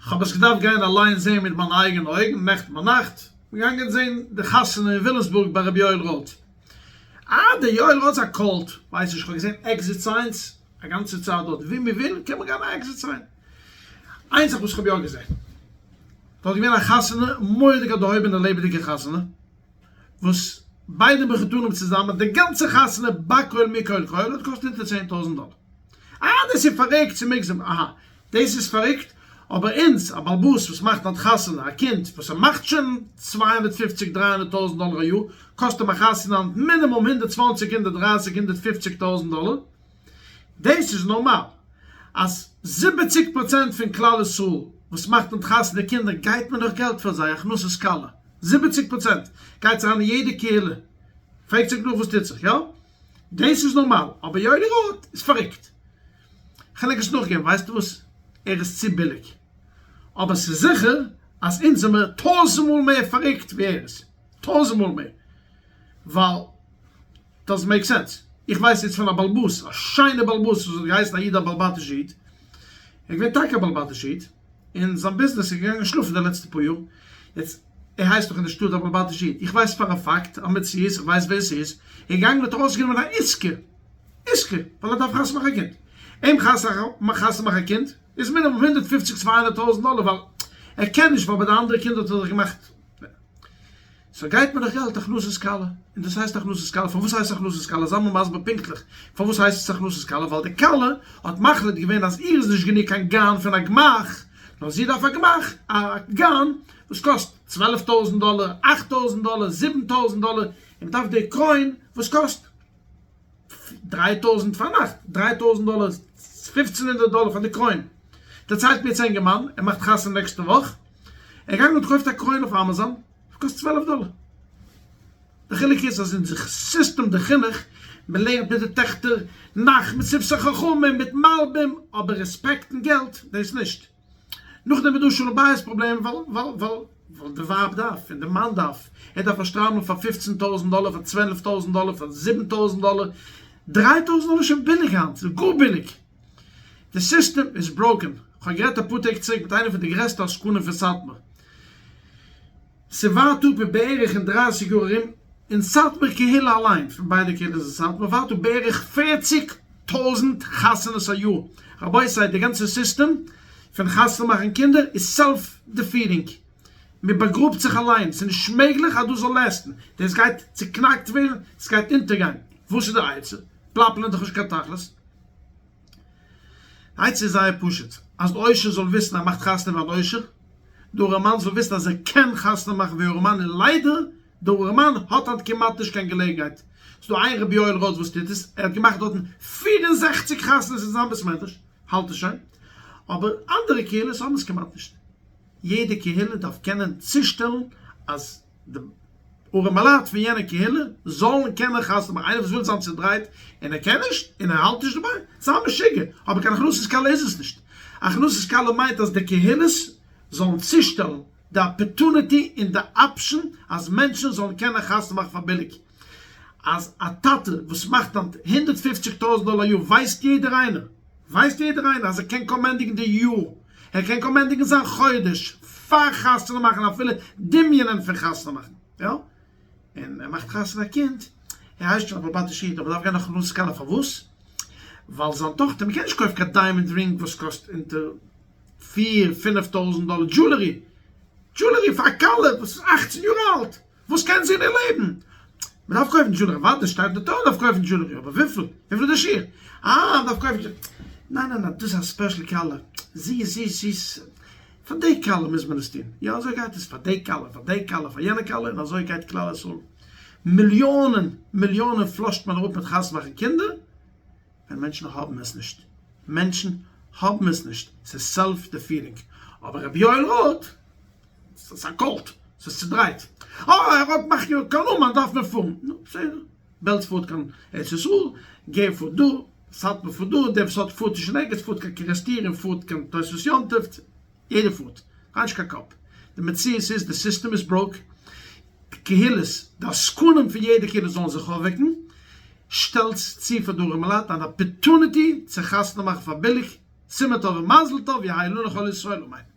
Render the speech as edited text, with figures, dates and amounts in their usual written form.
כ'האב עס געדארפט גיין אליין זעהן מיט מיינע אייגענע אויגן נעכטן ביינאכט, כ'בין געגאנגען זעהן די חתונה אין וויליאמסבורג ביי רבי יואל ראטה. אה דער יואל ראטה איז א קולט, ווייס נישט, כ'האב געזעהן exit signs א גאנצע צייט דארט, ווי מ'וויל קען מען גיין א exit sign. איין זאך וואס כ'האב יא געזעהן, דארט איז געווען א חתונה, מורא'דיג א דערהויבענע לעבעדיגע חתונה, וואס ביידע מחותנים צוזאמען, די גאנצע חתונה בכל מכל כל האט געקאסט אונטער 10,000 דאלער. אה דאס איז פארריקט צו מוגזם, אהא דאס איז פארריקט, אבער אונז, א בעל הבית וואס מאכט היינט חתונה א קינד וואס ער מאכט שוין 250 300 טויזנט דאלער א יאר, קאסט אים א חתונה היינט מינימום 120 130 150 טויזנט דאלער, דאס איז נארמאל אז 70% פון כלל ישראל וואס מאכט היינט חתונה קינדער גייט מען נאך געלט פאר זיי הכנסת כלה, 70% גייטס אריין אין יעדע קהילה פרעגט זיך נאך וואס טוט זיך, יא דאס איז נארמאל, אבער יואלי ראטה איז פארריקט. כ'על ענק עס נאכגעבן, ווייסטו וואס? ער איז צו ביליג. אבער ס'איז זיכער אז אונז זעמער טויזנט מאל מער פארריקט ווי ער איז. טויזנט מאל מער. ווייל doesn't make sense. איך ווייס יעצט פון א באלבאס, א שיינע באלבאס וואס האט געהייסן א איד א באלבאטישע איד. ער איז געווען טאקע א באלבאטישע איד. און זיין ביזנעס איז געגאנגען שלאפן די לעצטע פאר יאר. יעצט, ער הייסט דאך אין די שטאט א באלבאטישע איד. איך ווייס פאר א פאקט, א מציאות, איך ווייס ווער ס'איז. ער איז געגאנגען און האט ארויסגענומען א עסקה. עסקה, ווייל ער דארף חתונה מאכן א קינד. אים חתונה מאכן א קינד איז מינימום 150 200 טויזנט דאלער ווייל ער קען נישט ווייל ביי די אנדערע קינדער האט ער זיך געמאכט. so גייט מען דאך געלט הכנסת כלה, און דאס הייסט הכנסת כלה, פארוואס הייסט הכנסת כלה? זיי מיר מסביר פונקטליך פארוואס הייסט עס הכנסת כלה, ווייל די כלה האט מחליט געווען אז איר איז נישט גענוג קיין גאון פון א גמח, נאר זי דארף א גמח, א גאון וואס קאסט 12 טויזנט דאלער, 8 טויזנט דאלער, 7 טויזנט דאלער, און מען דארף די קרוין וואס קאסט 3000 פאר נאכט, 3000 דאלער, 1500 דאלער פאר די קרוין. דערציילט מיר יעצט א אינגערמאן, ער מאכט חתונה נעקסטע וואך, ער געגאנגען און געקויפט א קרוין אויף אמאזאן, עס קאסט 12 דאלער. די חילוק איז אז אונזער סיסטעם די חינוך, מען לערנט מיט די טעכטער נ"ך מיט שפתי חכמים מיט מלבים, אבער רעספעקטן געלט דאס נישט. נאכדעם איז דא שלום בית פראבלעמען ווייל ווייל ווייל ווייל די ווייב דארף און די מאן דארף, ער דארף א שטריימל פאר 15 טויזנט דאלער, פאר 12 טויזנט דאלער, פאר 7 טויזנט דאלער, 3 טויזנט דאלער איז שוין ביליג היינט, ס'איז גאר ביליג. די סיסטעם איז broken. כ'האב גערעדט אפאר טעג צוריק מיט איינער פון די גרעסטע עסקנים פון סאטמאר. ס'ווארט אפ אין בערך אין 30 יאר ארום, אין סאטמאר קהילה אליין, פון ביידע קהילות אין סאטמאר, ווארט אפ בערך 40 טויזנט חתונות א יאר. רבותי, די גאנצע סיסטעם פון חתונה מאכן קינדער איז self defeating. מען באגראבט זיך אליין. ס'איז נישט מעגליך אז דאס זאל last ן. דאס גייט צוקנאקט ווערן, ס'גייט אונטערגיין. וואס איז די עצה? פלאפלען דאך נישט קיין תכלית. די עצה איז זייער פשוט, אז די עושר זאל וויסן אז ער מאכט חתונה ווי אן עושר, די ארעמאן זאל וויסן אז ער קען חתונה מאכן ווי ארעמאן, און ליידער די ארעמאן האט היינט כמעט נישט קיין געלעגנהייט. ס'איז דא איין רבי יואל ראטה וואס טוט עס, ער האט געמאכט דארטן 64 חתונות אין זיין בית מדרש, האלט עס שוין, אבער אנדערע קהילות האבן עס כמעט נישט. יעדע קהילה דארף קענען צושטעלן אז די ארעמעלייט פון יענע קהילה זאלן קענען חתונה מאכן, איינער וואס וויל זיין צודרייט און ער קען נישט און ער האלט נישט דערביי, זיי משוגע, אבער קיין הכנסת כלה איז עס נישט. הכנסת כלה מיינט אז די קהילות זאלן צושטעלן די opportunity און די option אז מענטשן זאלן קענען חתונה מאכן פאר ביליג. אז א טאטע וואס מאכט היינט 150 טויזנט דאלער א יאר ווייסט יעדער איינער, ווייסט יעדער איינער אז ער קען קוים ענדיגן די יאר, ער קען קוים ענדיגן זיין חודש פאר חתונה מאכן אפילו דמיונ'ען פון חתונה מאכן, יא, און ער מאכט חתונה א קינד, ער הייסט שוין א בעל-בתישע איד, אבער דארף גיין נאך הכנסת כלה, פארוואס? ווייל זיין טאכטער, מ'קען נישט קויפן קיין diamond ring וואס קאסט אונטער פיר פינף טויזנט דאלער, jewelry, jewelry פאר א כלה וואס איז 18 יאר אלט, וואס קען זי אין איר לעבן? מען דארף קויפן jewelry, אוודאי שטייט אין די תורה מען דארף קויפן jewelry, אבער וויפיל? וויפיל איז די שיעור? אה, מען דארף קויפן jewelry, ניין ניין ניין, דאס איז א special כלה, זי איז זי איז זי איז, פאר די כלה מוז מען עס טון, יא אזוי גייט עס, פאר די כלה, פאר די כלה, פאר יענע כלה, און אזוי גייט כלל ישראל, מיליאנען מיליאנען flush ט מען אראפ מיט חתונה מאכן קינדער, ווען מענטשן האבן עס נישט, מענטשן האבן עס נישט, ס'איז self defeating, אבער רבי יואל ראטה, ס'איז א קולט, ס'איז צודרייט. אה, ער האט מאכט יא, קיין אומאן דארף מען פארן. נו, בסדר. בעלז פארט קיין ארץ ישראל, גער פארט דא, סאטמאר פארט דא, דער וואס האט פארט נישט אין ערגעץ פארט קיין קערעסטיר און פארט קיין תוספות יום טוב, יעדער פארט. דריי נישט קיין קאפ. די מציאות איז די סיסטעם איז broke, די קהילות, די עסקנים פון יעדע קהילה זאלן זיך אויפוועקן, שטעלטס צו פאר די ארימעלייט אן opportunity צו חתונה מאכן פאר ביליג, סימן טוב און מזל טוב, יהא לנו כל ישראל אמן.